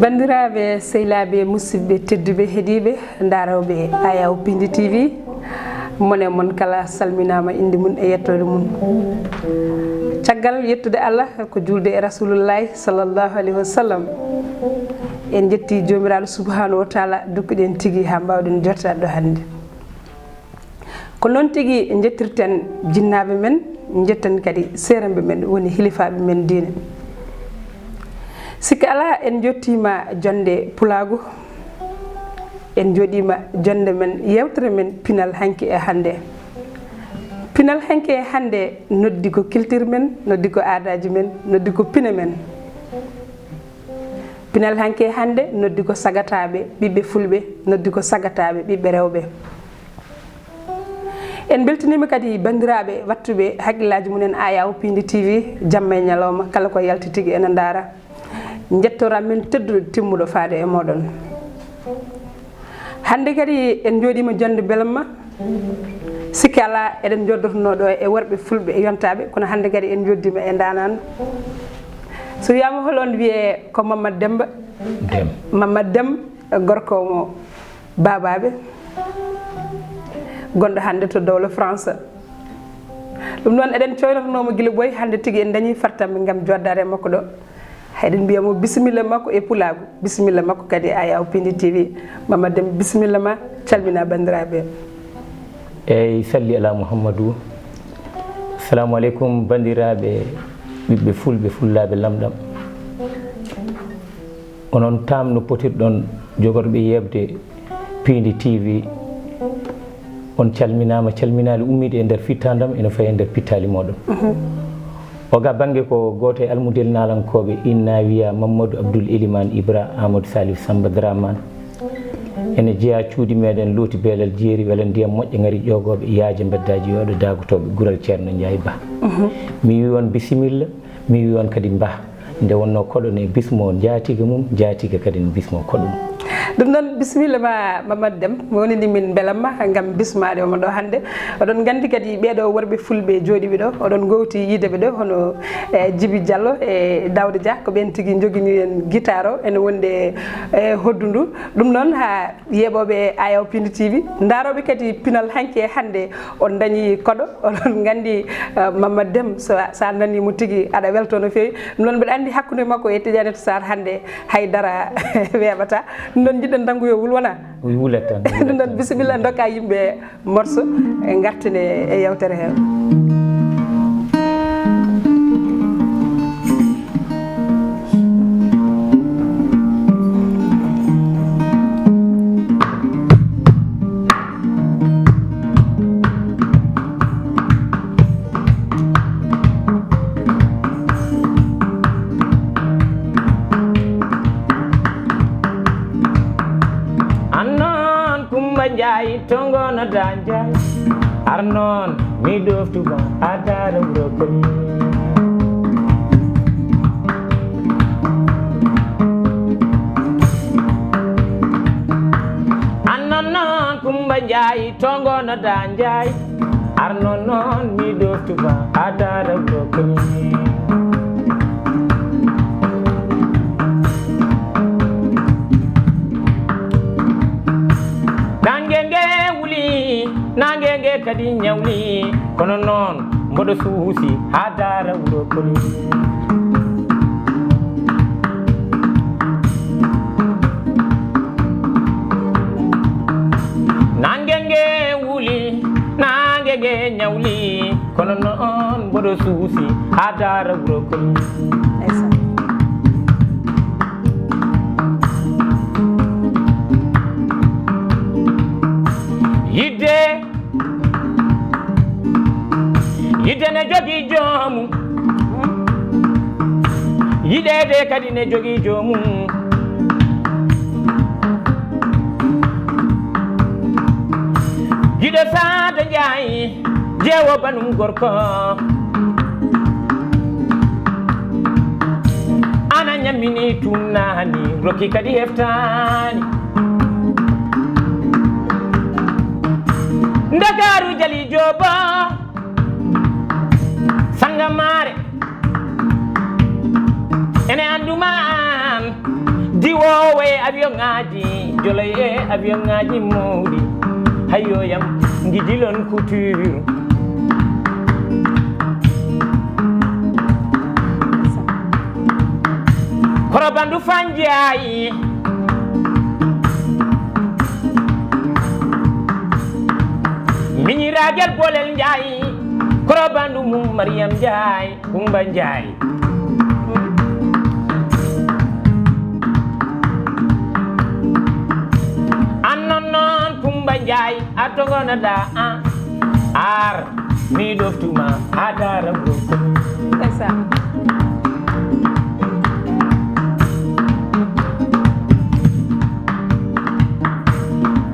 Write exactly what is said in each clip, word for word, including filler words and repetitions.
Banndiraaɓe, sehilaaɓe, musidɓe tedduɓe, heɗiiɓe, ndaarooɓe Ayaw Pindi T V, mon e mon kala salminaama, innde mum e yettoode mum. Caggal yettude Allah, ko juulde e Rasulullaahi sallallahu alayhi wa sallam. En njetti Joomiraaɗo subhaanahu wa taala, dokkuɗen tigi haa mbaawɗen jottaade ɗo hannde. Ko noon tigi njettirten jinnaaɓe men, njetten kadi seeremɓe men, woni hilifaaɓe men diine. Sikke alaa, en njottiima jonnde pulaagu, en njooɗiima jonnde men, yeewtere men pinal hanki e hannde. Pinal hanki e hannde noddi ko culture men, noddi ko aadaaji men, noddi ko pine men. Pinal hanki e hannde noddi ko sagataaɓe ɓiɓɓe fulɓe, noddi ko sagataaɓe ɓiɓɓe rewɓe. En mbeltiniima kadi banndiraaɓe waɗtuɓe hakkillaaji mum en Ayaw Pindi T V, jamma e ñalawma, kala ko yalti tigi ene ndaara. Njettoram men tedduɗo timmuɗo faade e mooɗon. Hannde kadi en njooɗiima jonnde belamma. Sikke alaa, eɗen njoddotonoo ɗo e worɓe fulɓe e yontaaɓe, kono hannde kadi en njoddiima e ndaanaan. So wiyaama hol on wiyee ko Mamad Demba. Dem. Mamad Dem, gorko mo Baabaaɓe, gonɗo hannde to dowla France. Ɗum noon, eɗen coynotonoo mo gila ɓooy, hannde tigi en dañii fartaŋŋe ngam joddaade e makko ɗo. Eɗen mbiya mo bisimilla makko e pulaagu, bisimilla makko kadi e Ayaw Pindi T V. Mamad Dem, bisimilla ma, calmina banndiraaɓe. Eey, salli ala Muhammadu. Assalamu aleykum, banndiraaɓe, ɓiɓɓe fulɓe, fullaaɓe lamɗam. Onon tam no potirɗon jogorɓe yeɓde Pindi T V. On calminaama, calminaali ummiiɗe e nder fittaandam, ene fayi e nder pittaali mooɗon. Mhm. Oga bannge ko gooto e almudelinaalankoɓe, inna wiya Mamadou Abdoul Elimane Ibra Amadou Salif Samba Dramane. Ene jeyaa cuuɗi meɗen Looti Beelal Jeeri, Wela Ndiyam Moƴƴa Ŋari Ƴoogooɓe, Yaaje Mbeddaaji Yooɗo, Daagotooɓe, Gural Ceerno Njaay Ba. Mhm. Mi wi on bisimilla, mi wi on kadi mbaa. Nde wonnoo koɗo ne bismoo njaatiga mum, njaatiga kadi ne bismoo koɗo mum. Ɗum noon, bisimilla ma, Mamad Dem, woni ni min mbelamma ngam bismaade omo ɗo hannde. Oɗon nganndi kadi ɓeeɗo worɓe fulɓe jooɗiiɓe ɗo, oɗon ngoowti yiide ɓe ɗo, hono, eh, Djiby Diallo e Daouda Dia, ko ɓeen tigi njogini en gitaar o, ene wondi e, eh, hoddu ndu. Ɗum noon, haa yeeɓooɓe Ayaw Pindi T V, ndaarooɓe kadi pinal hanki e hannde, on dañi koɗo, oɗon nganndi, eh, Mamad Dem, so, so a nanii mo tigi, aɗa weltoo no feewi. Ɗum noon, mbeɗa anndi hakkunde makko e Tidiane Sarr hannde hay dara weeɓataa. Ɗum noon, njiɗɗen nanngu yo wul wona? Wulat tan, wulat tan. Ɗum noon, bisimilla, ndokka yimɓe morso, e ngartene e yeewtere he. An noon Kumba Njaay, to ngono da Njaay. Ar noon mi ɗoftu ma, a daara wuro koni. An noon noon Kumba Njaay, to ngono da Njaay. Ar noon noon mi ɗoftu ma, a daara wuro koni. Naange nge wuli, naange nge kadi ñawli, kono noon mboɗo suusi haa daara wuro koni. Naange nge wuli, naange nge ñawli, kono noon mboɗo suusi haa daara wuro koni. Ndeysaan. Yidde, yidde ne jogii joomum, yiɗeede kadi ne jogii joomum. Giɗo Saada Njaay, jeewo banum gorko. Ana ñammini tunnaani, rokki kadi heftaani. Ndakaaru jali joobo, Avion ŋaaji joloy e avion ŋaaji mawɗi, hayyo yam ngijilon couture. Koro bandu fanjayi, miñiragel bolel njayi, koro bandu mum Mariam Njaay. Kumba Njaay. An non non Kumba Njaay, a togonoɗa, a ar mi ɗoftuma a dara broko. Ndeysaan.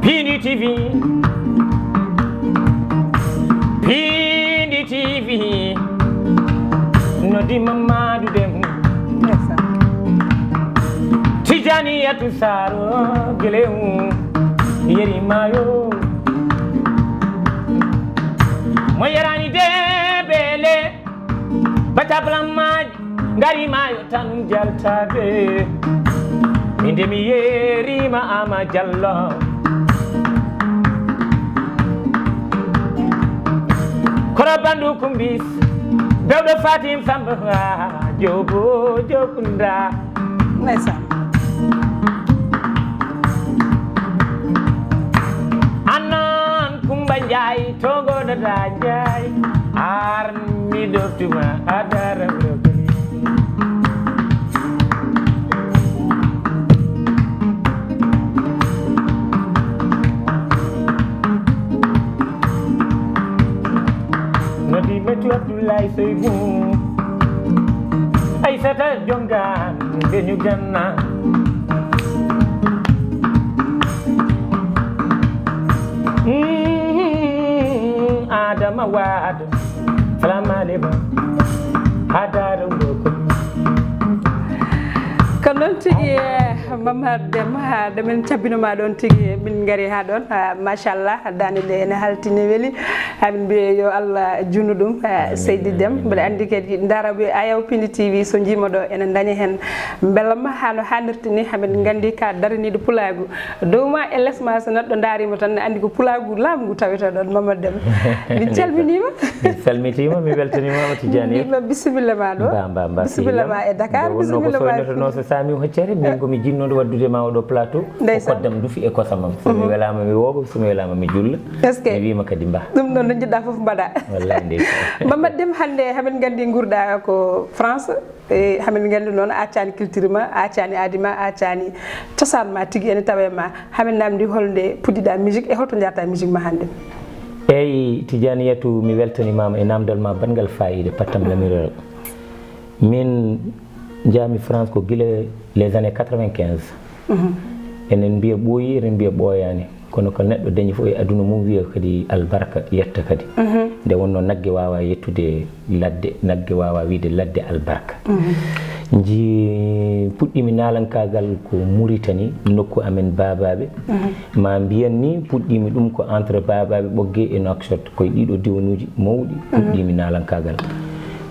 Pindi T V. Pindi T V. Noddi Mamadou Dem. Ndeysaan. Tijani Yatou Saro Gelewu. Yeri mayo. Mo yarani de bele. Bata blanc maji. Ngari mayo tan jaltaɓe. Min de mi yerima Ama Diallo. Koro bandu kumbis. Dawɗo Fatim Samba. Jobo jokunda. Ndeysaan. Annan Kumba Njaay, togonoɗa Njaay. Ar mi ɗoftuma a dara brokoli. Noddi Meti Abdoulaye Soy Bou. Aysata jonga de ñu ganna. Mm, Adama Wade. Salam alaikum. Hadara Mboko. Ko noon tigi, eh, Mamar Dem, ha, ɗo min cabbino ma ɗon tigi, min ngari ha ɗon. Ha, machallah, dande nde ene halti, ne weli. Ha, min mbiya yo Allah junnu ɗum, eh, Seydi Dem. Mbeɗa anndi kadi, ndara ɓe Ayaw Pindi T V, so njiima ɗo, ene daña heen mbelamma ha no hannirta ni. Ha, min nganndi ka daraniiɗo pulaagu. Dow ma e les ma, so neɗɗo ndaariima tan, ne anndi ko pulaagu laamu ngu tawetee ɗoon, Mamar Dem. Min calminiima. Mi salmitiima, mi weltaniima, Tijani. Mbima bisimilla ma ɗo. Mba, mba, mba, bisimilla ma e Dakar, bisimilla ma e Pindi. Nde wonnoo ko soyneteno so Sami Hoccere, min ko mi jinnooɗo waɗdude ma oɗo plateau. Ndeysaan. Ko koddam dufi e kosam am. So mi welaama mi woowa, so mi welaama mi juula. Est-ce que? Mi wiima kadi mba. Ɗum ɗoon no njiɗɗa fof mbaɗa. Wallaay ndeysaan. Mamar Dem, hannde hamin nganndi nguurɗa ko France. E, hamin nganndi noon, a accaani culture ma, a accaani aadi ma, a accaani cosaan ma tigi ene tawe ma. Hamin naamndi holnde puɗɗiɗa musique e holto njaarta musique ma hannde? Eeyi, Tijaaniyatu, mi weltanimaama e naamndal ma baɗngal faayiida, pattam lamiral. Min njaami France ko gila les années quatre-vingt-quinze. Mhm. Enen mbiya ɓooyi, enen mbiya ɓooyaani. Kono ko neɗɗo dañi fof e aduna mum, wiya kadi albarka, yetta kadi. Mhm. Nde wonnoo nagge waawaa yettude ladde, nagge waawaa wiyde ladde albarka. Mhm. Nji-, puɗɗiimi naalankaagal ko Muritani, nokku amen baabaaɓe. Mhm. Ma mbiyen ni, puɗɗiimi ɗum ko entre Baabaaɓe, Ɓoggee e Nouakchott. Ko e ɗiɗo diwanuuji mawɗi, mhm, puɗɗiimi naalankaagal.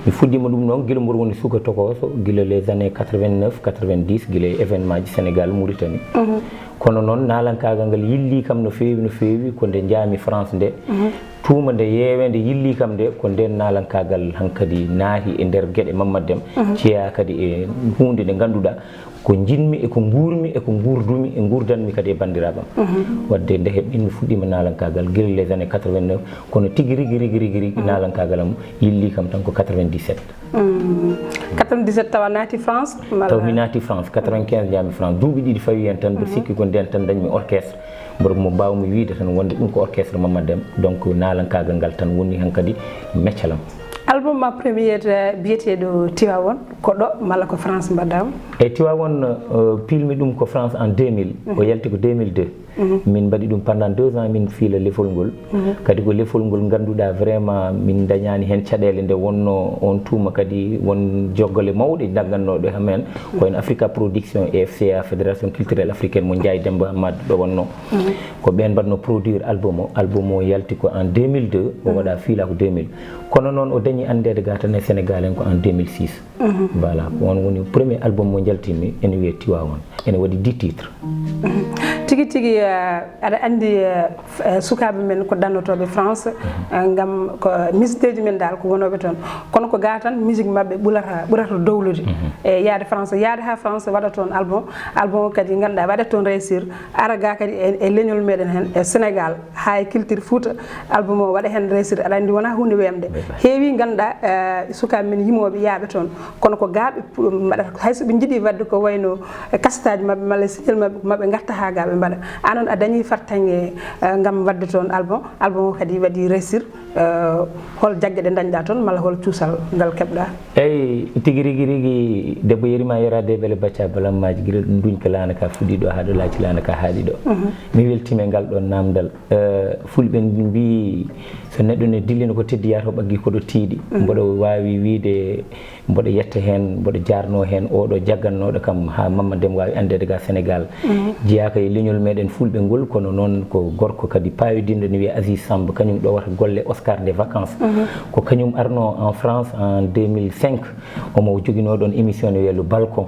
Mi fuɗɗiima ɗum noon gila mboɗo woni suka tokooso, gila les années quatre-vingt-neuf, quatre-vingt-dix, gila e événement ji Sénégal, Muritani. Mhm. Kono noon, naalankaagal ngal yillii kam no feewi, no feewi, ko nde njaami France nde. Mhm. Tuuma nde yeeweende yillii kam nde, ko ndeen naalankaagal hankadi naahi e nder geɗe Mamad Dem, mhm, jeyaa kadi e huunde nde ngannduɗaa ko njiɗmi e ko nguurmi e ko nguurdumi e nguurdanmi kadi e banndiraaɓe am. Mhm. Waɗde nde heɓ-, min mi fuɗɗiima naalankaagal gila les années quatre-vingt-neuf, kono tigi rigi, rigi, rigi, rigi, mhm, naalankaagal am yillii kam tan ko quatre-vingt-dix-sept. Mm. Quatre-vingt-dix-sept tawa naati France, malla? Taw mi naati France, quatre-vingt-quinze njaami France. Duuɓi ɗiɗi fawi heen tan, mbeɗa, mhm, sikki ko ndeen tan dañmi orchestre. Mboɗo mo mbaawmi wiyde tan wonde ɗum ko orchestre Mamad Dem. Donc, naalankaagal ngal tan woni hankadi meccal am. Album ma première, eh, biyeteeɗo Tiwawon, ko ɗo malla ko France mbaɗɗa ɗum? E Tiwawon, eh, piilmi ɗum ko France en deux mille. Mhm. O yalti ko deux mille deux. Min mbaɗi ɗum pendant deux ans, min fiila lefol ngol. Kadi ko lefol ngol ngannduɗaa vraiment min ndañaani heen caɗeele, nde wonno on tuma kadi won joggale mawɗe ndanngannooɗe ham heen. Ko en Africa Production e F C A, Fédération Culturelle Africaine mo Ndiaye Demba Hamad ɗo wonno. Ko ɓeen mbaɗno produire album o. Album o yalti ko en deux mille deux, o waɗa fiila ko deux mille. Kono noon o dañi anndeede ga tan e Sénégal en ko en deux mille six. Voilà, ko on woni premier album mo njaltinmi, ene wiyee Tiwaawan, ene waɗi dix titres. Tigi tigi, eh, aɗa anndi, eh, f-, eh, sukaaɓe men ko dannotooɓe France, eh, ngam ko, eh, musique ji men dal ko wonooɓe toon. Kono ko ga tan musique maɓɓe ɓurata, ɓurata dowlude. E yaade France, yaade haa France waɗa toon album, album o kadi ngannduɗaa waɗa toon réussir, ara ga kadi e, e leñol meɗen heen e Sénégal, haa e culture Fouta, album o waɗa heen réussir, aɗa anndi wonaa huunde weemde. Heewi ngannduɗaa, eh, sukaaɓe men yimooɓe yaaɓe toon, kono ko ga ɓe pu-, mbaɗata, hay so ɓe njiɗi waɗde ko wayno, eh, kasetaji maɓɓe malla single maɓɓe, maɓe ngarta haa ga ɓe mbaɗa. Aan noon a dañi fartaŋŋe, eh, ngam waɗde toon album, album o kadi waɗi réussir, eh, hol jagge ɗe ndañɗa toon malla hol cuusal ngal keɓɗa? Eyi, tigi rigi rigi, debbo yerima yerade bele bacca balammaaji gila ɗum duñ ko laana ka fuɗi ɗo haa ɗo laaci laana ka haaɗi ɗo. Mi weltima e ngal ɗon namdal. Eh, fulɓe mbi so neɗɗo ne dillino ko teddi yata o ɓaggi koɗo tiiɗi. Mboɗo waawi wiide, mboɗo yetta heen, mboɗo jaarno heen oɗo jaggannooɗo kam haa Mamma Dem waawi anndeede ga Sénégal. Jeyaaka e leñol meɗen fulɓe ngol, kono noon ko gorko kadi paawidindo ne wiyee Aziz Samb, kañum ɗowata golle Oscar des vacances. Ko kañum arno en France en deux mille cinq, omo joginoo ɗon émission ne wiyee Le Balcon.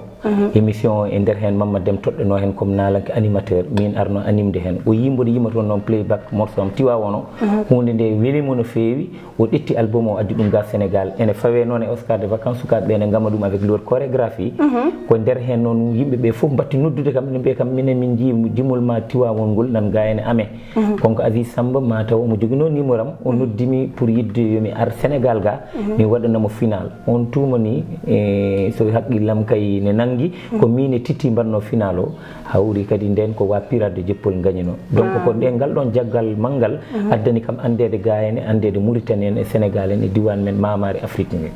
Émission o e nder heen Mamma Dem toɗɗanoo heen comme naalanke animateur, min arno animde heen. O yii mboɗo yima toon noon playback morceau am Tiwaawono. Huunde nde welimo no feewi. O ƴetti album o addi ɗum ga Sénégal. Ene fawee noon e Oscar des vacances, sukaaɓe ɓe ne ngama ɗum avec leur chorégraphie. Ko nder heen noon yimɓe ɓe fof mbatti noddude kam, ene mbiya kam minen min njii jimol ma Tiwaawono ngol nan ga ene amen. Kanko Aziz Samba ma taw omo joginoo numéro am, o noddimi pour yidde yomi ar Sénégal ga, mi waɗanamo final. On tuma ni, e, so haqqillam kay ne nanngi, ko min e Titi mbaɗno final o, hawri kadi nden ko wa Pirate de Joppol ngañino. Donc ko ɗen ngal ɗon jaggal manngal addani kam anndeede ga en, anndeede Mauritanie en e Sénégal en e diwan men Mamare Afrique nge.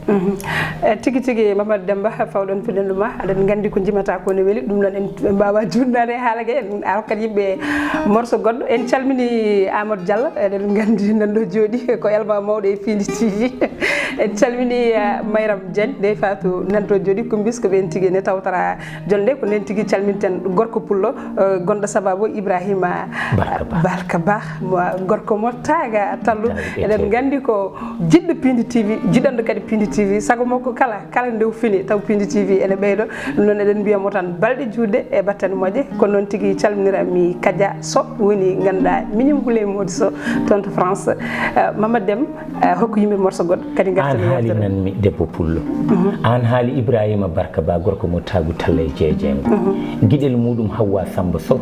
E, tigi tigi, Mamadou Demba, fawɗon fuɗɗen ɗum ma, aɗen nganndi ko njimata ko ne weli, ɗum noon en mbaawa juutnaade e haala ga, en a hokkat yimɓe morceau goɗɗo. En calmini Amadou Diallo, eɗen nganndi nan ɗo jooɗi ko elma mawɗo e Pindi T V. En calmini, eh, Mayram Diagne, Ndeye Fatou nan ɗo jooɗi, Kumbis ko ɓen tigi ne tawtara jonde, ko nden tigi calminten gorko pullo, eh, gonɗo sababu Ibrahima Barka Ba. Barka Ba, mo, gorko mo taaga tallu. Taaga eɗen nganndi ko jiɗɗo Pindi T V, jiɗanɗo kadi Pindi T V, sago makko kala, kala nde o fini, taw Pindi T V ene ɓeydo. Ɗum noon eɗen mbiya mo tan balɗe juutɗe e battane moƴƴe. Ko noon tigi calminiranmi Kadia Sow, woni ngannduɗaa miñum Houleye Mody Sow, toon to France. Eh, Mamadou Dem, eh, hokku yimɓe morceau goɗɗo, kadi ngarten e yewtere. Aan haali nanmi debbo pullo. Aan haali Ibrahima Barka Ba, gorko mo taagu talla e jeejeengo. Giɗel muɗum Hawwa Samba Sow.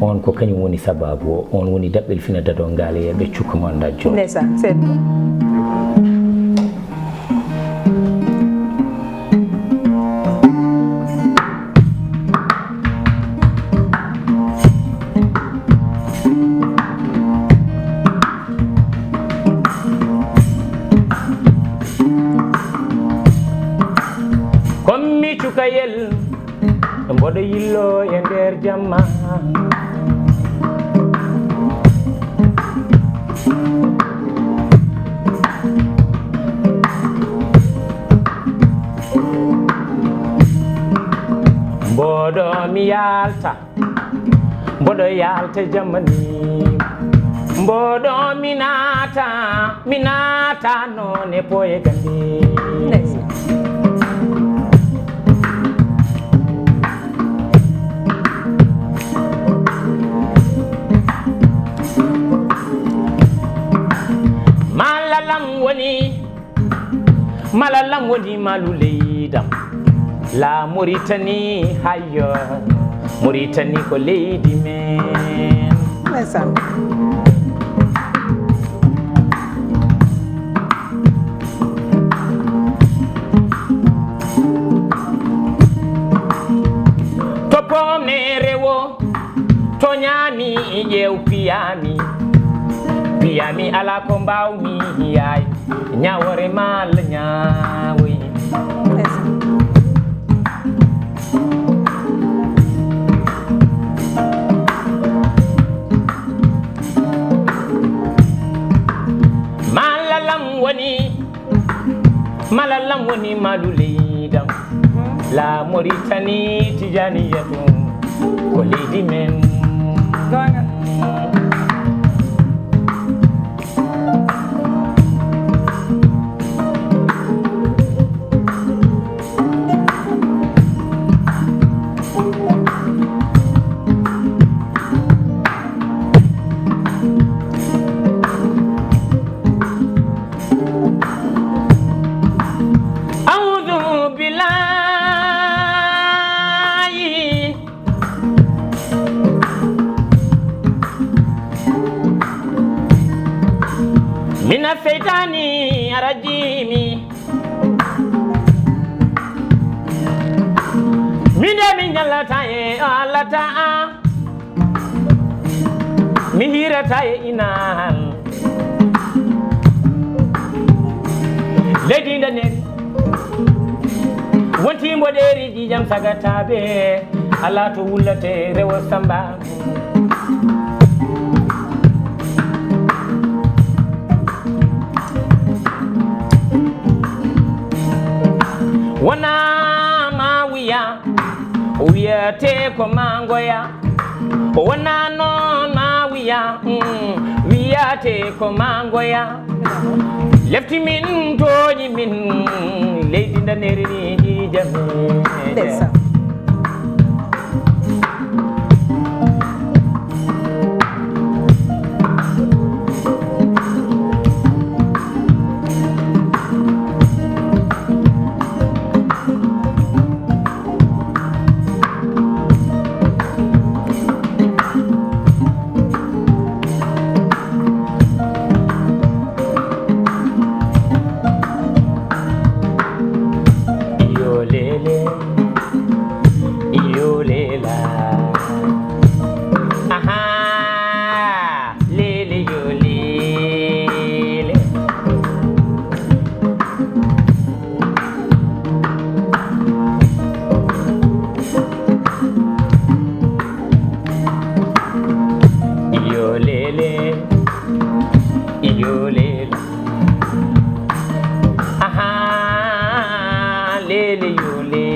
On ko kañum woni sababu o, on woni daɓɓel fina dado ngaale yeɓe cukka mo annda joom. Ndeysaan, seydi. Kommi cukayel. Mboɗo yillo e nder jamma. Mboɗo mi yalta, mboɗo yalta jamani. Mboɗo mi naata, mi naata noon e boye gandi. Ndeysaan. Malalam woni, malalam woni malu leydam. La Mauritanie, hayo, Mauritanie ko leydi men. Ndeysaan. To pomne rewo, to ñaami ƴeew piyami, piyami ala ko mbawmi yaay, ñawore mal ñawoy. Ndeysaan. Malallam woni malu leydam. La Mauritanie Tijaniyatu ko leydi men. Audu billahi mina seytani arajimi. Minde mi ñallata e alata a mi hirata e inal. Leydi nda neri wonti mboɗeeri ƴiƴam sagataɓe. Ala to wullate rewo samba. Wona ma wiya wiyate ko mangoya. Wona noon ma wiya mm, wiyate ko mangoya. Lefti min tooñi min leydi nda neri ni ƴiƴam. Ndeysaan. Iyo lele, iyo lela. Aha, lele yo lele. Iyo lele, iyo lele. Aha, lele yo lele.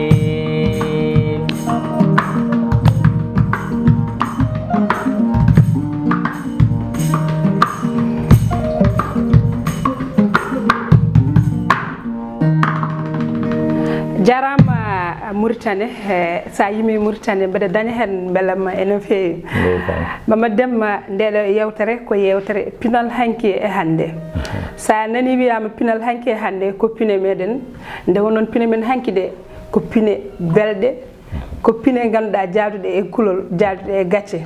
Jarama Mauritanie, eh, sa yimi Mauritanie mbeɗa daña hen belamma ene feewi. Ndeysaan. Mama Demba, ndeɗo yewtere ko yewtere pinal hanki e hannde. Sa nani wiyama pinal hanki e hannde ko pine meɗen, nde wonnoon pine men hanki ɗe ko pine belɗe, ko pine ganduɗa jaaduɗe e kulol, jaaduɗe e gacce.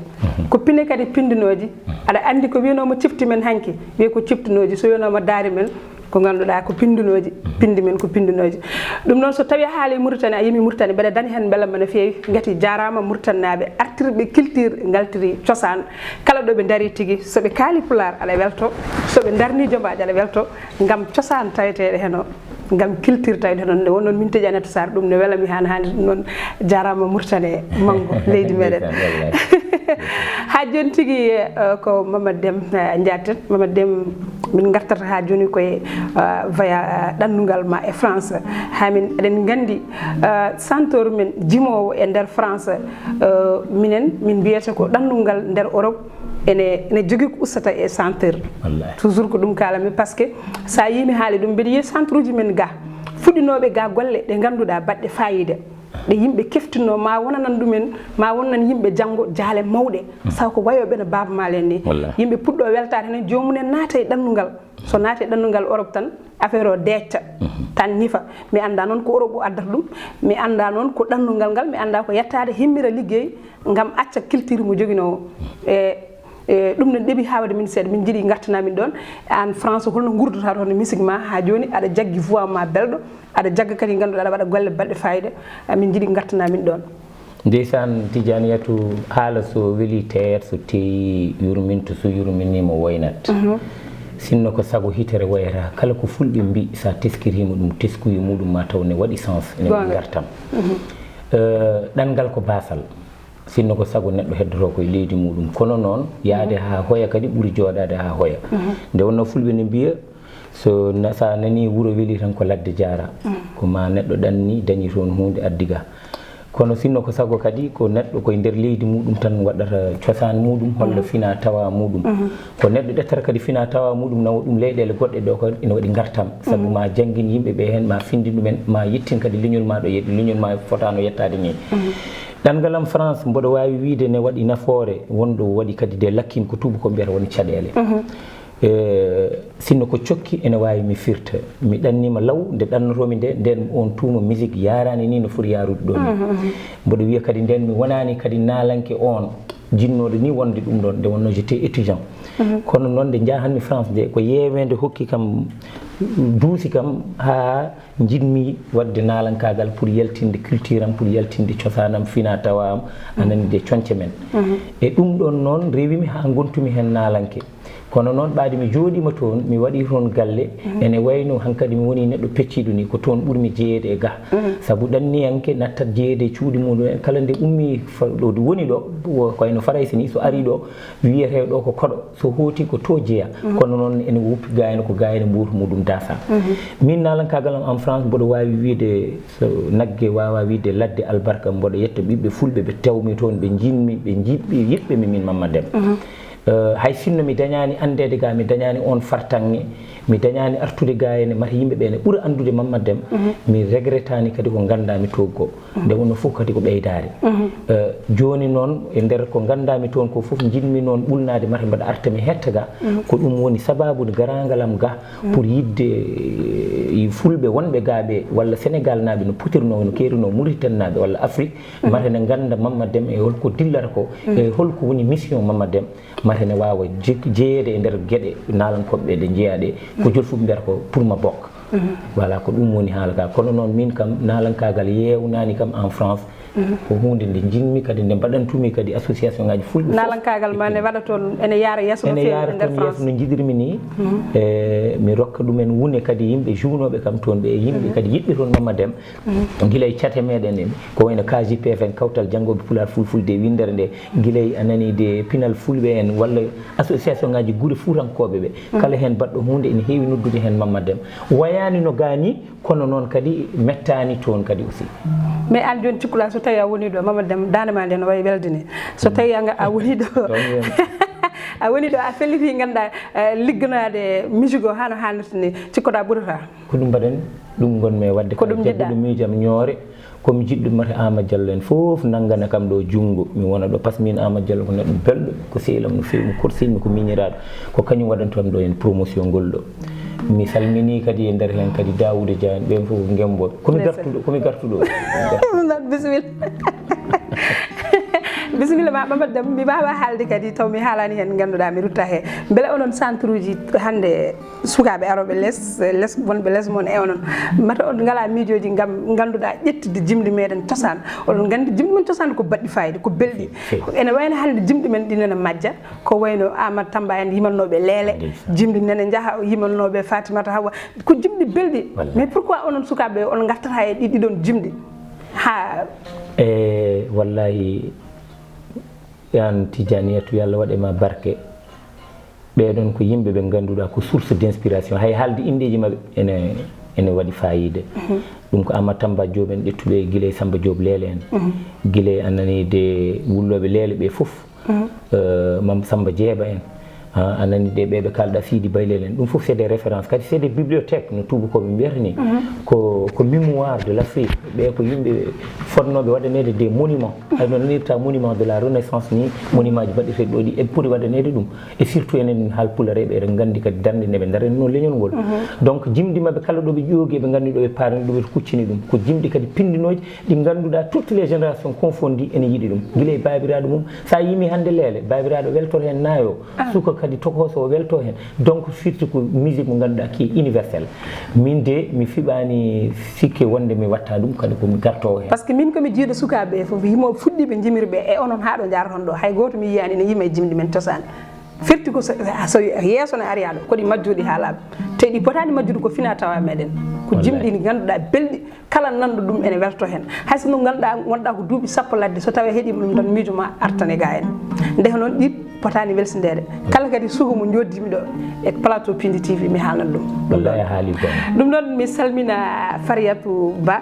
Ko pine kadi pindinoji. Aɗa andi ko wiyanoma cifti men hanki, wiye ko ciftinoji, so wiyanoma daari men ko ganduɗa ko pindinoji, pindi men ko pindinoji. Ɗum noon so tawi a haali Mauritanie, a yimi Mauritanie, mbeɗa daña hen belamma no feewi. Gati jarama Mauritanie naaɓe artirɓe culture, ngaltiri cosaan. Kala ɗo ɓe daari tigi, so ɓe kaali pulaar aɗa welto, so ɓe darni jombaaji aɗa welto, gam cosaan taweteɗe heno. Gam culture tawi ɗo noon, nde wonnoon min Tidiane Atou Sarr, ɗum ne welami haan haandi. Ɗum noon jarama Mauritanie manngo leydi meɗen. Ndeysaan, wallahi. Ha joni tigi, eh, ko Mamadou Deme, eh, jaatten. Mamadou Deme, min gartata ha joni koye, eh, via, eh, ɗannungal ma e France. Ha min, eɗen nganndi, eh, santor men jimowo e nder France, eh, minen min mbiyata ko ɗannungal nder Europe. Ene, ene jogii ko ustata e centre. Wallahi. Toujours ko ɗum kaalanmi, parce que sa yii mi haali ɗum, mbeɗa yiya centre uji men ga, fuɗɗinooɓe ga golle ɗe ngannduɗaa baɗɗe faayiida, ɗe yimɓe keftinno, ma wonanan ɗumen, ma wonanan yimɓe janngo jaale mawɗe. Sabu ko wayooɓe no Baaba Maal en ni. Wallahi. Yimɓe puɗɗo weltaade heen, joomum en naata e ɗannungal. So naati e ɗannungal Europe tan, affaire o deecca, tan ñifa. Mi annda noon ko Europe o addata ɗum, mi annda noon ko ɗannungal ngal, mi annda ko yettaade himmira liggey ngam acca culture mo joginoo o. E, e, ɗum ne ɗeɓi haa waɗi min seeɗa, min njiɗi ngartana min ɗoon. Aan France, holno ngurdata toon e musique ma haa jooni, aɗa jaggi voix ma belɗo, aɗa jagga kadi ngannduɗaa aɗa waɗa golle baɗɗe faayiida, a, min njiɗi ngartana min ɗoon. Ndeysaan, Tijaaniyatu, haala so welii teer, so teeyi yurminto, so yurminiima woynat. Mhm. Sinno ko sago hitere woyata, kala ko fulɓe mbi, sa teskiriima ɗum, teskuye muɗum ma taw ne waɗi sens, ne waɗi Goonga. ngartam. Mhm. Eh, ɗanngal ko baasal. Sinno ko sago neɗɗo heddoto ko e leydi muɗum. Kono noon, yahde Mhm. haa hoya kadi ɓuri jooɗaade haa hoya. Mhm. Nde wonnoo fulɓe ne mbiya, So na- so a nanii wuro weli tan ko ladde jaara. Ko ma neɗɗo ɗanni dañi toon huunde addi ga. Kono sinno ko sago kadi ko neɗɗo koye nder leydi muɗum tan waɗata cosaan muɗum, holla fina tawa muɗum. Ko neɗɗo ƴettata kadi fina tawa muɗum nawa ɗum leyɗeele goɗɗe ɗo ko ina waɗi ngartam. Sabu ma janngin yimɓe ɓe heen, ma findin ɗumen, ma yettin kadi leñol ma ɗo yeɗi, leñol ma fotaano yettaade ni. Ɗanngal am France, mboɗo waawi wiyde ne waɗi nafoore, wonɗo waɗi kadi de lakkin ko tuubakooɓe mbiyata woni caɗeele. E, sinno ko cokki ene waawi mi firta. Mi ɗannima law, nde ɗannotoomi nde, nden on tuuma musique yaaraani ni no foti yaarude ɗo ni. Mboɗo wiya kadi nden mi wonaani kadi naalanke on jinnooɗo ni wonde ɗum ɗon, nde wonno j'étais étudiant. Kono noon nde njahanmi France nde, ko yeeweende hokki kam, duusi kam haa njiɗmi waɗde naalankaagal pour yaltinde culture am, pour yaltinde cosaanam, fina tawa am, a nani de, conce men. E ɗum ɗon noon rewimi haa ngontumi heen naalanke. Kono noon ɓaade mi jooɗiima toon, mi waɗi toon galle, ene wayno hankadi mi woni neɗɗo pecciiɗo ni, ko toon ɓurmi jeyeede e ga. Sabu ɗanniyanke nattat jeyeede e cuuɗi muɗum en, kala nde ummi fa- ɗo woni ɗo, wo- ko wayno Farayse ni, so ari ɗo, wiyete ɗo ko koɗo, so hooti ko to jeya. Kono noon ene woppi ga ene ko ga ene mbuutu muɗum dasa. Min naalankaagal am en France, mboɗo waawi wiyde so nagge waawa wiyde ladde albarka, mboɗo yetta ɓiɓɓe fulɓe ɓe tewmi toon, ɓe njiɗmi, ɓe njiɗɓe, yiɗɓe mi min Mamma Dem. Eh, hay sinno mi dañaani anndeede ga, mi dañaani on fartaŋŋe, mi dañaani artude ga ene mata yimɓe ɓe ene ɓura anndude Mamma Dem, mi regretaani kadi ko nganndaa-mi toon ko. Nde wonno fof kadi ko ɓeydaare. Eh, jooni noon, e nder ko nganndaa-mi toon ko fof, njiɗmi noon ɓulnaade mata mbaɗa arta mi hetta ga. Ko ɗum woni sabaabu garaangal am ga, pour yiɗde, eh, fulɓe wonɓe ga ɓe, walla Senegaal naaɓe no potirnoo, no keerinoo Mauritanie naaɓe walla Afrique, mata ne ngannda Mamma Dem e holko dillata ko, e holko woni mission Mamma Dem, mata ne waawa je- jeyeede e nder geɗe naalankooɓe ɓe ɗe njeyaa ɗe, ko jol fof mbiyata ko pour ma bokk. Voilà, ko ɗum woni haala ka. Kono noon min kam, naalankaagal yeewnaani kam en France. Ko huunde nde njiɗmi kadi, nde mbaɗantumi kadi association ngaji fulɓe fof. Naalankaagal ma ne waɗa toon, ene yaara yeeso no feewi nder France. Ene yaara toon yeeso no njiɗirmi ni. E, mi rokka ɗumen wune kadi yimɓe juwnooɓe kam toon ɓe, e yimɓe kadi yiɗɓe toon Mamma Dem. Gila e cate meɗen en, ko wayno K J P F en, Kawtal Janngooɓe Pulaar Fulfulde e winndere nde, gila e a nanii de pinal fulɓe en, walla association ngaji gure fuutankooɓe ɓe. Kala heen baɗɗo huunde ene heewi noddude heen Mamma Dem. Wayaani no ga ni, kono noon kadi mettaani toon kadi aussi. Mais aan jooni cikkuɗaa so tawii a wonii ɗo, Mamma Dem, daande ma nde no wayi welde ni. So tawii a nga- a wonii ɗo, a wonii ɗo, a fellitii nganndaa, eh, ligganaade musique o haa no haanirta ni, cikkoɗaa ɓurata? Ko ɗum mbaɗen, ɗum ngonmi e waɗde. Ko ɗum njiɗɗaa? Jagguɗo miijam ñoore, ko mi jiɗɗo mata Aamadu Jallo en fof nanngana kam ɗo junngo, mi wona ɗo, par ce que min Aamadu Jallo ko neɗɗo belɗo, ko sehil am no feewi, mi korsinmi, ko miñiraaɗo, ko kañum waɗanto am ɗo en promotion ngol ɗo. Mi salminii kadi e nder heen kadi Daawuda Dia en, ɓeen fof ko Ngemmboɓe. Ko mi gartuɗo, ko mi gartuɗo. Bisimilla. Bisimilla ma, Mamma Dem, mi waawa haalde kadi taw mi haalaani heen, ngannduɗaa mi rutta heen. Mbele onon centre uji hannde sukaaɓe arooɓe les, les wonɓe les mon e onon, mata on ngalaa miijooji ngam ngannduɗaa ƴettude jimɗi meɗen cosaan. Oɗon nganndi jimɗi men cosaan ko baɗɗi fayida, ko belɗi. Ene wayno hannde jimɗi men ɗi nana majja, ko wayno Aamadu Tamba en yimanooɓe Leele, jimɗi nana njaha yimanooɓe Fatimata Hawa, ko jimɗi belɗi. Mais pourquoi onon sukaaɓe on ngartata e ɗi- ɗiɗon jimɗi? Ha. E wallahi, an Tijaniyatu, yo Allah waɗ e ma barke. Ɓeɗon ko yimɓe ɓe ngannduɗaa ko source d'inspiration. Hay haalde inndeeji maɓɓe ene, ene waɗi faayiida. Ɗum ko Aamadu Tamba Joob en, ƴettuɓe gila e Samba Joob Leele en. Gila e a nanii de wullooɓe Leele ɓe fof. Eh, Mam Samba Jeeba en. Ah, a nanii de ɓe ɓe kaalɗaa Siidi Baylel en. Ɗum fof c'est des références. Kadi c'est des bibliothèques no tuubakooɓe mbiyata ni. Ko, ko mémoire de l'Afrique. Ɓe ko yimɓe fotnooɓe waɗaneede des monuments. Hay no nanirta monument de la Renaissance ni, monument ji baɗɗeteeɗi ɗo ɗi eɓe poti waɗaneede ɗum. Et surtout enen Haalpulareeɓe, eɗen nganndi kadi darnde nde ɓe ndaranno leñol ngol. Donc jimɗi maɓɓe kala ɗo ɓe ƴoogi, eɓe nganndi ɗo ɓe paarani, ɗo ɓe kuccini ɗum. Ko jimɗi kadi pinndinooji ɗi ngannduɗaa toutes les générations confondues ene yiɗi ɗum. Gila e baabiraaɗo mum, so a yimi hannde Leele, baabiraaɗo weltoto heen naayo, suka kadi tokooso o welto heen. Donc firti ko musique mo ngannduɗaa qui est universel. Min de mi fiɓaani sikke wonde mi watta ɗum, kadi ko mi gartoowo heen. Par ce que min ko mi jiiɗo sukaaɓe fof, yimooɓe fuɗɗiiɓe jimirɓe e onon haa ɗo njaroton ɗo. Hay gooto mi yiyaani ne yima e jimɗi men cosaan. Firti ko so, so yeeso ne ari haa ɗo, ko ɗi majjuɗi haa laaɓa. Te ɗi potaani majjude ko fina tawa meɗen. Ko jimɗi ɗi ngannduɗaa belɗi, kala nanɗo ɗum ene welto heen. Hay so no ngannduɗaa, ngonɗaa ko duuɓi sappo ladde, so tawii heɗiima ɗum tan, miijo ma artan e ga en. Nde noon ɗi potaani welsindeede. Kala kadi suka mo njooddimi ɗo e plateau Pindi T V, mi haalnat ɗum. Ɗum ɗon. Wallahi, a haali goonga. Ɗum ɗon, mi salmina Fariyatu Ba,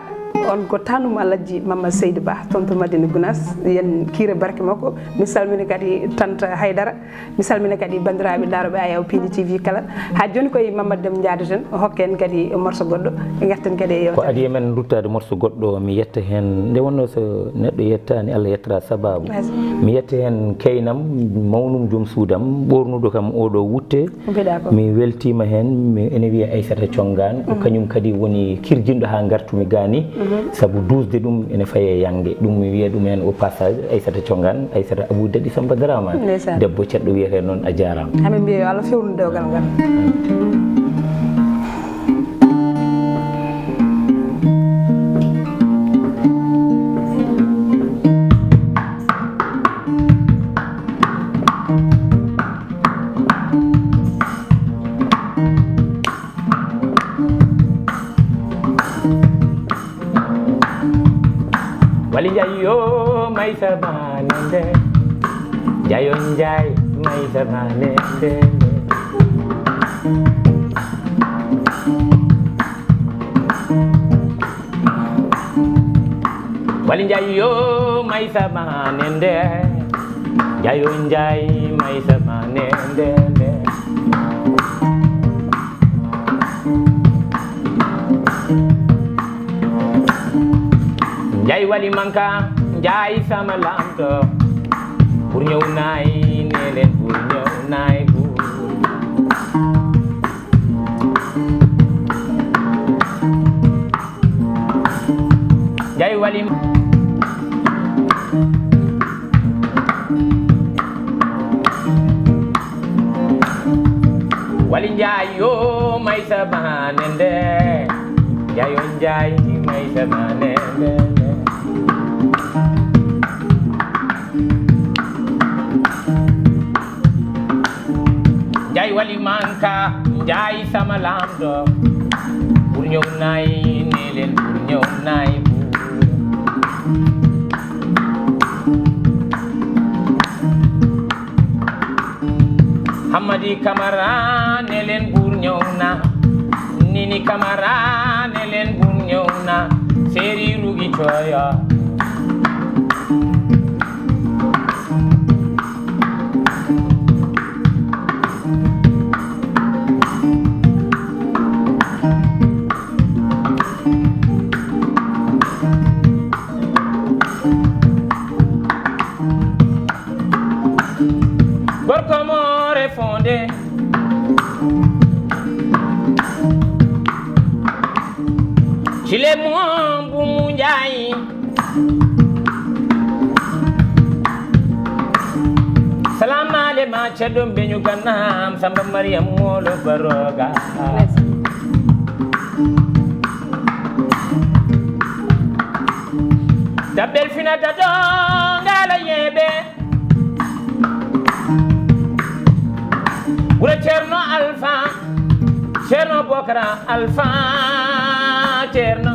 on ko tanum Alhaji Mamadou Seydou Ba, toon to Madina Gounass, yen kiire barke makko. Mi salmina kadi Tanta Haydara, mi salmina kadi banndiraaɓe ndaarooɓe Ayaw Pindi T V kala. Haa jooni koye Mamadou Dem njaadaten, o hokka en kadi morso goɗɗo, ngarten kadi e ko yeewtere. Adii e men ruttaade morso goɗɗo, mi yetta heen, nde wonnoo so neɗɗo yettaani, Allah yettata sabaabu. Merci. Mi yetta heen keynam, mawnum, joom suudam, ɓoornuɗo kam oɗo wutte. Mbiɗa ko. Mi weltiima heen, mi ene wiyee Aissata Congaan, ko kañum kadi woni kirjinɗo haa ngartumi gaani, sabu duusde ɗum ene faye yannge. Ɗum mi wiya ɗum heen au passage, Aissata Congaan, Aissata Abou Daɗi Samba Dramane. Ndeysaan. Debbo ceɗɗo wiyetee noon, a jaaraama. Amin mbiya yo Allah fewnu dewgal ngal. Wali Njaay yo, Maysa Maane nde. Njaay yo Njaay, Maysa Maane nde. Wali Njaay yo, Maysa Maane nde. Njaay yo Njaay, Maysa Maane nde nde. Njaay Wali Manka, Njaay sama lamɗo. Bur ñëw naay, nee leen bur ñëw naay, bur. Njaay Wali. Wali Njaay yo, Maysa Maane nde. Njaay yo Njaay, Maysa Maane nde. Njaay Wali Manka, Njaay sama lamɗo. Bur ñëw naay, nee leen bur ñëw naay, bur. Hammadi Kamara, nee leen bur ñëw na. Nini Kamara, nee leen bur ñëw na. Seeri Rugi Coyo. Gorko moore fonde. Cile mo Bumu Njaay. Salam ale ma ceɗɗo mbeñu gannam Samba Mariam Molo Baroga. Dabbel finata ɗo ngala yeɓe. Wuro Ceerno Alfa, Ceerno Bokara Alfa, Ceerno.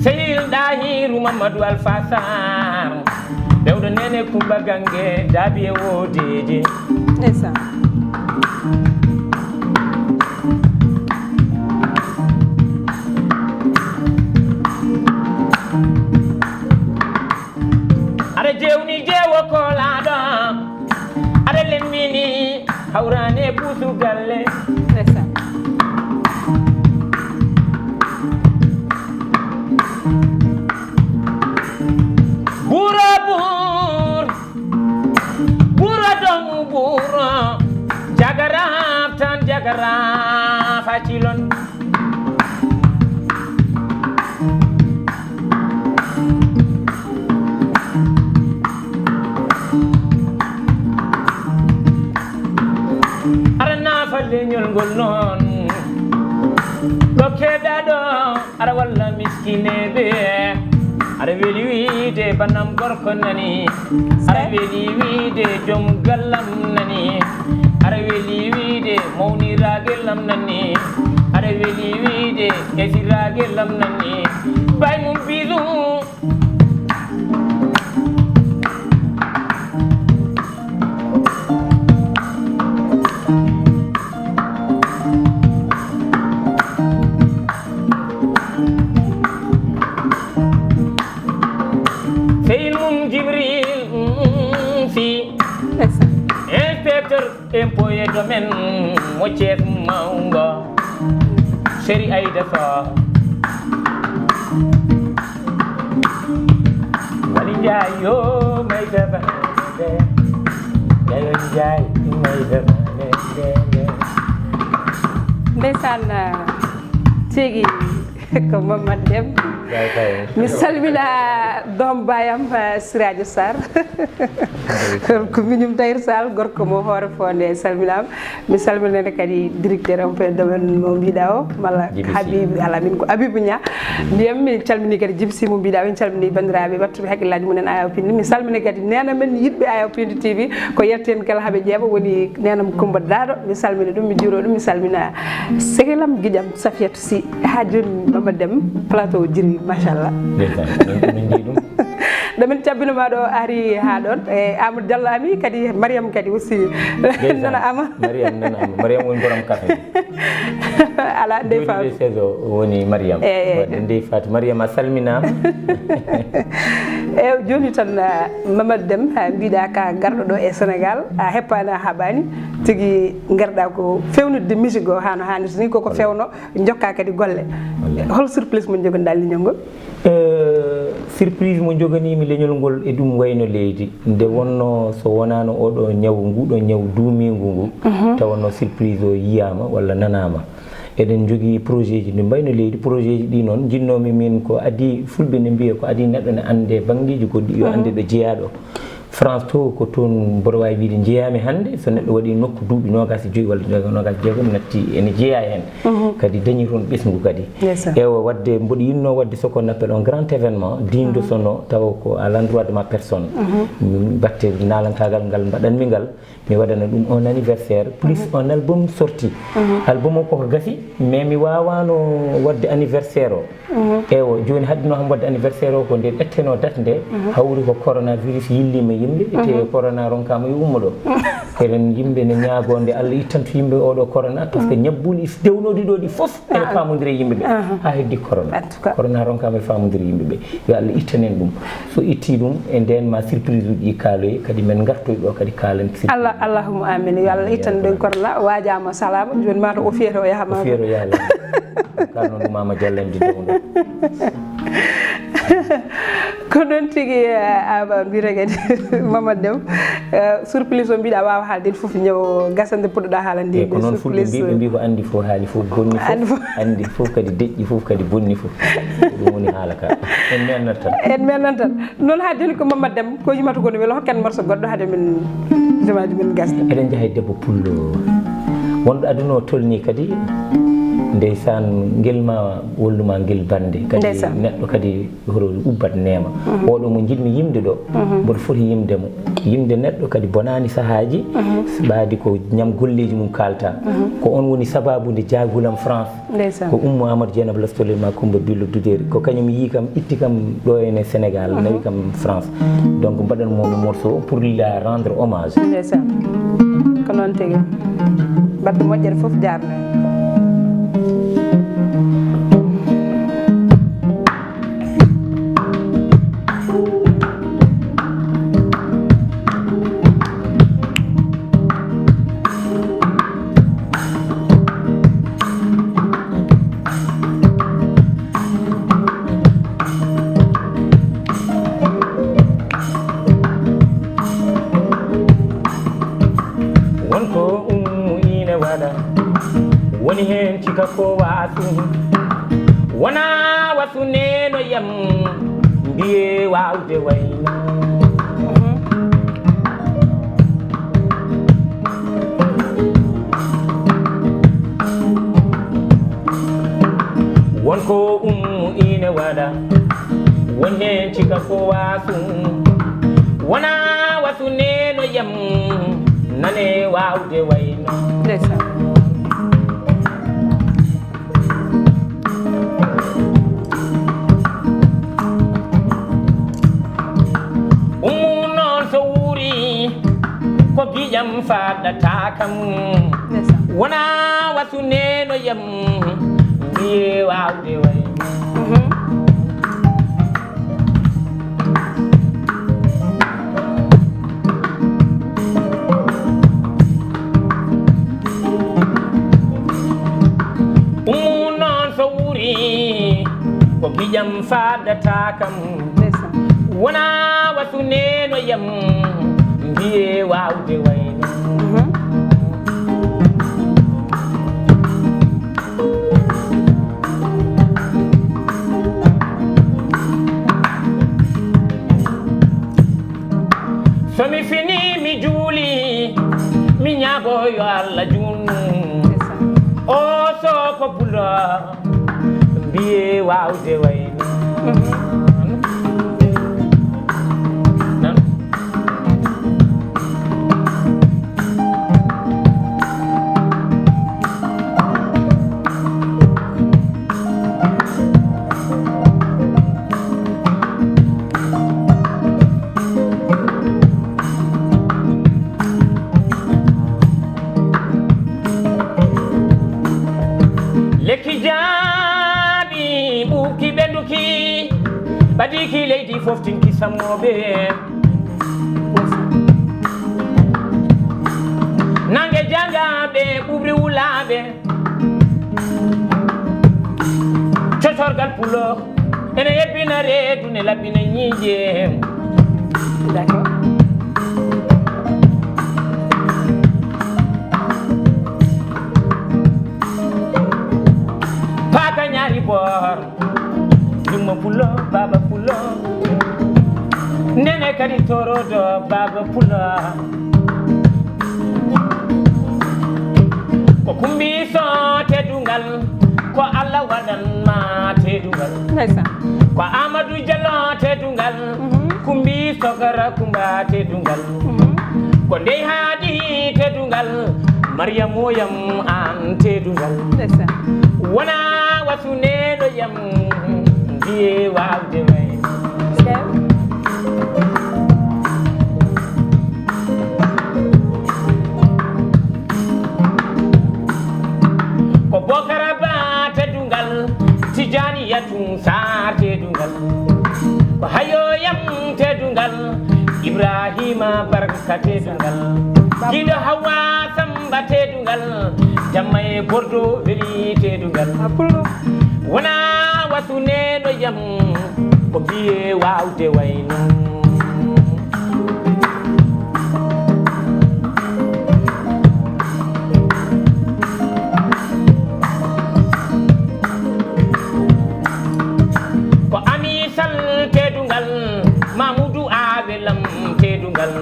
Seyil Ɗahiru Mamadou Alfa Sarr. Bewɗo nene Kumba Gange, daabi e wodeeje. Ndeysaan. Aɗa jewni jewo kolaɗo, aɗa lemmini hawrane pusu galle. Ndeysaan. Bura bur, bura dong bura, jagara tan jagara facilon. Aɗa naafa leñol ngol noon, ɗo keɗaɗo. Aɗa walla miskineeɓe, aɗa weli wiide banam gorko nani, aɗa weli wiide joom gallam nani, aɗa weli wiide mawniraagal lam nani, aɗa weli wiide E sirage lamnani bay mum bisu. Sehil mum Jibril, mm, si. Inspecteur impôt et domaine mo Cees mawngo, Seri Ayda Soh. Wali Njaay yo may daba, Njaay yo Njaay may daba. Ndeysaan, tigi ko Mamad Dem. Mi salmina doom bayam, eh, Siradio Sarr. Ko miñum Tayir Sall, gorko mo hoore fonde, salminama. Mi salminane kadi directeur impôt et domaine mo mbiɗa o, malla Habibu, ala min ko Habibu Ña. Mbiyam mi calmini kadi Jibsi mo mbiɗa o, en calmini bandiraɓe wattuɓe haqqillaji mumen Ayaw Pindi. Mi salmini kadi nena men yiɗɓe Ayaw Pindi T V, ko yetto hen kala haɓe ƴeeɓa, woni nenam Coumba Daɗo. Mi salmini ɗum, mi juuro ɗum, mi salmina sehilam giƴam Safiatou Sy. Ha joni Mamad Dem, plateau o jiri, machallah. Ndeysaan, min ko min mbiyi ɗum. Ɗo min cabbinoma ɗo ari ha ɗon. E Amadou Diallo ami kadi, Mariam kadi aussi. Nana ama. Mariam nana ama. Mariam woni borom café. Ala ndey faatu. Saison woni Mariam. Eyi, eyi. Wadde ndey faatu. Mariam a salminama. E joni tan, ah, Mamad Dem, ah, mbiɗa ka garɗo ɗo e Sénégal, a heppani a haɓani, tigi garɗa ko fewnitde musique o hano hannirta ni, koko fewno, jokka kadi golle. Wallay. Hol surprise mo jogoɗa leñol ngol? Eh, surprise mo joganimi leñol ngol e ɗum wayno leydi. Nde wonno so wonano oɗo ñaw, nguɗo ñaw duumingu ngu, tawanno surprise o yiyama walla nanama. Eɗen jogii projet ji ɗi mbayno leydi. Projet ji ɗi noon, jinnoomi min ko adii, fulɓe ne mbiya ko adii neɗɗo ne annde banngeeji goɗɗi, yo annde ɗo jeyaa ɗo. France to, ko toon mboɗo waawi wiyde njeyaami hannde. So neɗɗo waɗi nokku duuɓi noogaas e joyi walla noogaas e jeegom, natti ene jeyaa heen. Kadi dañi toon ɓesngu kadi. Ewa, waɗde mboɗo yinnoo waɗde ce qu'on appelle un grand événement, diindo sono, tawa ko à l'endroit de ma personne. Batte naalankaagal ngal mbaɗanmi ngal, mi waɗana ɗum un anniversaire plus un album sorti. Album o koko gasi, mais mi waawano waɗde anniversaire o. Ewo, jooni haɗdino kam waɗde anniversaire o ko nde ƴetteno date nde, hawri ko coronavirus yillima yimɓe, te corona ronkama yo ummo ɗo. Eɗen yimɓe ne ñaago nde Allah ittanto yimɓe oɗo corona, par ce que ñabbuli dewnoɗi ɗo ɗi fof ene pamodira e yimɓe ɓe. Ha heddi corona. Corona ronkama e famodira yimɓe ɓe. Yo Allah ittan en ɗum. So itti ɗum, e nden ma surprise uji ɗi kaaloye, kadi men gartoy ɗo kadi kaalen surprise. Allah, allahumma amin. Yo Allah ittan ɗum corona, waajama salama, joni mata o fiyata o yaha ma. O fiyata o yaha lama. Kar noon ɗum ama jallandi dewdo. Ko noon tigi, eh, ama mbiyata kadi Mamad Dem, eh, surprise o mbiɗa wawa haalde fof ñaw gasande puɗɗoɗa haalande. Ko noon fulɓe mbi, ɓe mbi ko andi fof haali fof bonni fof. Andi fof kadi deƴƴi fof kadi bonni fof. Ɗum woni haala ka. En mennan tan. En mennan tan. Noon ha joni ko Mamad Dem, ko yimata ko no welo hokken morso goɗɗo hade min jamaji min gasde. Eɗen jaaha e debbo pullo. Wonɗo aduna o tolni kadi, ndeysaan, ngel ma walluma ngel bande. Kadi neɗɗo kadi hoto ubbat neema. Oɗo mo jiɗmi yimde ɗo, mboɗo foti yimde mo. Yimde neɗɗo kadi bonani sahaaji, ɓaadi ko ñam golleji mum kalta. Ko on woni sababu nde jaagulam France. Ko Oumou Amadou Dieynaba Lastolel ma Coumba Billo Duderi. Ko kañum yii kam, itti kam ɗo ene Sénégal, nawi kam France. Donc mbaɗan momi morceau pour la rendre hommage. Ndeysaan. Ko noon tigi. Batte moƴƴere fof jarno. Wonko ummu ina waɗa, woni heen cika ko waasu. Wona wasu neno yam, mbiye waawde wayno. Wonko ummu ina waɗa, won heen cika ko waasu. Wona wasu neno yam, nane waawde wayno. Ndeysaan. Pijam fadata kam. Ndeysaan. Wona wasu neno yam. Mbiye wawde way. Mhm. Ummu noon so wuri, ko pijam fadata kam. Ndeysaan. Wona wasu neno yam, mbiye wawde wayno. Mhm. So mi fini mi juuli, mi ñaago yo Allah junnu. O so ko bulo, mbiye wawde wayno. Lekki jaabi ɓuuki ɓe nduki, ɓadiki leydi fof tinki sammooɓe. Nange jangaaɓe ɓuuɓri wulaaɓe. Cocorgal pulo ene yebbina reedu ne laɓɓina ñiiƴe. D'accord. Paaka ñaari boor. Yumma pulo, baba pulo. Nene kadi torodo, baba pulo. Ko kumbiso teddungal, ko Allah waɗan ma teddungal. Ndeysaan. Ko Amadou Diallo teddungal, mhm, kumbiso gara kumba teddungal. Mhm. Ko ndey haadi teddungal, Mariam woyam an teddungal. Ndeysaan. Wona wasu neno yam, mbiye wawde way. Ko Bokara Ba teddungal, Tijani Yatun Sar teddungal. Ko hayoyam teddungal, Ibrahima Barka teddungal. Giɗo Hawa Samba teddungal, Jamma e Bordeaux weli teddungal. Wona wasu neno yam, ko mbiye wawde wayno. Ko Ami Sall teddungal, Mamoudou Awelam teddungal,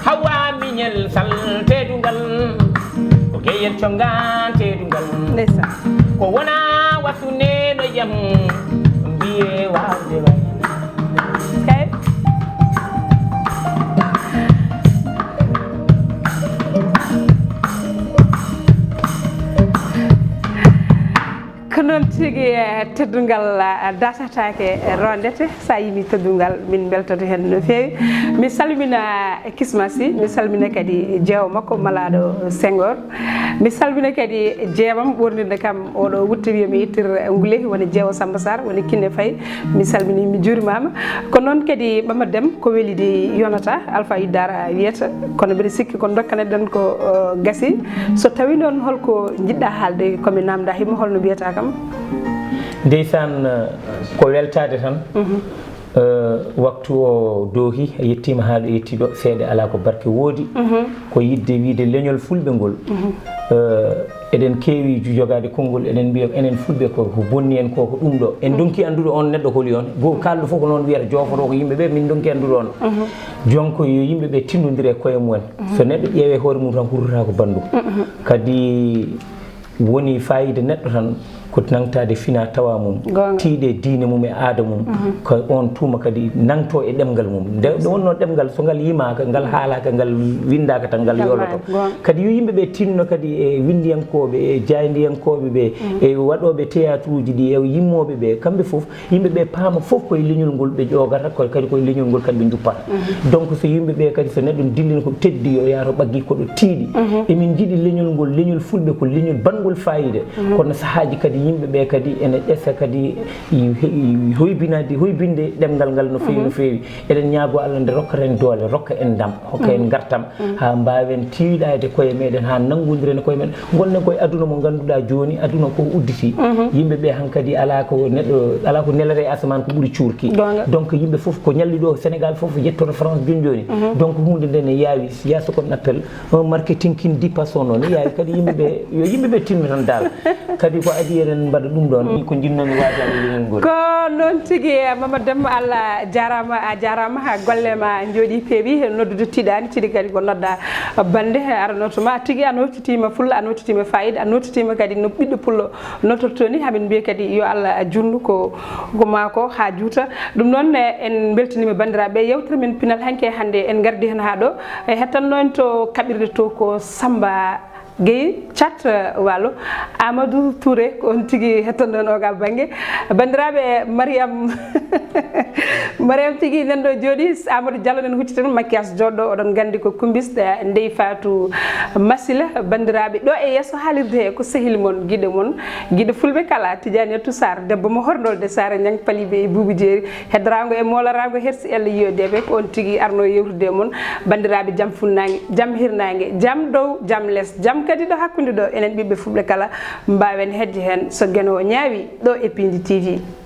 Hawa Mignel Sall teddungal, ko Geyel Congaan teddungal. Ndeysaan. Ko wona wasu neno yam, mbiye wawde way. Kay. Ko noon tigi, eh, teddungal, eh, dasataake, eh, rondete. So a yimi teddungal, min mbeltoto heen no feewi. Mi salmina, eh, Kisma Sy, mi salmina kadi jeewo makko, Malaaɗo Senghor. Mi salmina kadi jeemam, ɓoornirde kam oɗo wutte, wiya mi ittir ngulehi, woni jeewo Samba Sarr, woni Kinne Faye. Mi salmini, mi juurimaama. Ko noon kadi Ɓama Dem, ko welidi yonata, Alpha Iddara wiyata. Kono mbiɗa sikki ko dokkane ɗen ko, eh, gasi. So tawi noon holko njiɗɗa haalde, ko mi namda himo, holno mbiyata kam? Ndeysaan, eh, ko weltaade tan. Mhm. Eh, waktu o doohi, a yettiima haa ɗo yetti ɗo, seeɗa alaa ko barke woodi. Mhm. Ko yiɗde wiyde leñol fulɓe ngol. Mhm. Eh, eɗen keewi jogaade konngol, eɗen mbiya enen fulɓe ko, ko bonni en ko, ko ɗum ɗo. En, mhm, ndonki anndude on neɗɗo holi on. Goo kaalɗo fof ko noon wiyata, joofoto ko yimɓe ɓe, min ndonki anndude on. Mhm. Jonko yo yimɓe ɓe tindondire e koye mumen. Mhm. So neɗɗo ƴeewe hoore mum tan hurrata ko banndum. Mhm. Kadi woni fayida neɗɗo tan Foti nangtaade fina tawa mum, tiiɗe diine mum e aada mum. Ko on tuma kadi nangto e ɗemngal mum. Nde nde wonno ɗemngal, so ngal yimaaka, ngal haalaaka, ngal winndaaka tan, ngal yoloto. Kadi yo yimɓe ɓe tinno kadi e winndiyankooɓe, e jaayndiyankooɓe ɓe, e waɗooɓe théâtre uji ɗi, e yimmooɓe ɓe, kamɓe fof, yimɓe ɓe paama fof koye leñol ngol ɓe ƴoogata, koye kadi koye leñol ngol kadi ɓe njuppata. Donc so yimɓe ɓe kadi, so neɗɗo dillini ko teddi, yo yaato ɓaggi koɗo tiiɗi. Emin njiɗi leñol ngol, leñol fulɓe ko leñol banngol fayida. Kono sahaaji kadi yimɓe ɓe kadi ene ɗesa kadi hoybinade, hoybinde ɗemngal ngal no feewi, no feewi. Eɗen ñaago Allah nde rokka en doole, rokka en ndam, hokka en ngartam, haa mbaawen tiiɗaade koye meɗen, haa nanngondiren e koye meɗen. Ngonɗen koye aduna mo ngannduɗaa jooni, aduna ko udditi. Yimɓe ɓe hankadi alaa ko neɗɗo, alaa ko nelata e asamaan ko ɓuri cuurki. Donc yimɓe fof ko ñalli ɗo Sénégal fof yettoto France jooni jooni. Donc huunde nde ne yaawi, il y a ce qu'on appelle un marketing qui ne dit pas son nom. Ne yaawi kadi yimɓe ɓe, yo yimɓe ɓe tinno tan dal. Kadi ko adii eɗen mbaɗa ɗum ɗon, ko njinnoomi waajal e leñol ngol. Ko noon tigi, Mamadou Demba, Allah jaaraama, a jaaraama, haa golle ma njooɗi peewi, noddude tiiɗaani, tigi kadi ko nodda bannde, ara noddu ma, tigi a nootitiima fulla, a nootitiima fayida, a nootitiima kadi no ɓiɗɗo pullo notorto ni, hamin mbiya kadi yo Allah juutnu ko, ko ma ko haa juuta. Ɗum noon, eh, en mbeltaniima banndiraaɓe, yewtere men pinal hanki e hannde en ngardi heen haa ɗo, e hettanno en to kaɓirɗe to ko Samba Gueye, Thiat, eh, Waalo. Amadou Touré, ko on tigi hettanno en oga bannge. Banndiraaɓe, Mariam, Mariam tigi nan ɗo jooɗi, Amadou Diallo nan huccita ɗum, maquillage jooɗɗo, oɗon nganndi ko kumbis, eh, Ndeye Fatou Masila. Banndiraaɓe, ɗo e yeeso haalirde he ko sehil mon, giɗo mon, giɗo fulɓe kala, Tidiane Yattou Sarr, debbo mo horndolde Saare Ñang Palibe e Buubu Jeeri, heddoraango e mooloraango hersi Ellah Yiyo Debe, ko on tigi arno yewtude e mon. Banndiraaɓe, jam funnaange, jam hirnaange, jam dow, jam les, jam kadi ɗo hakkunde ɗo, enen ɓiɓɓe fulɓe kala mbaawen hedde heen so Geno o ñaawi ɗo e Piindi T V.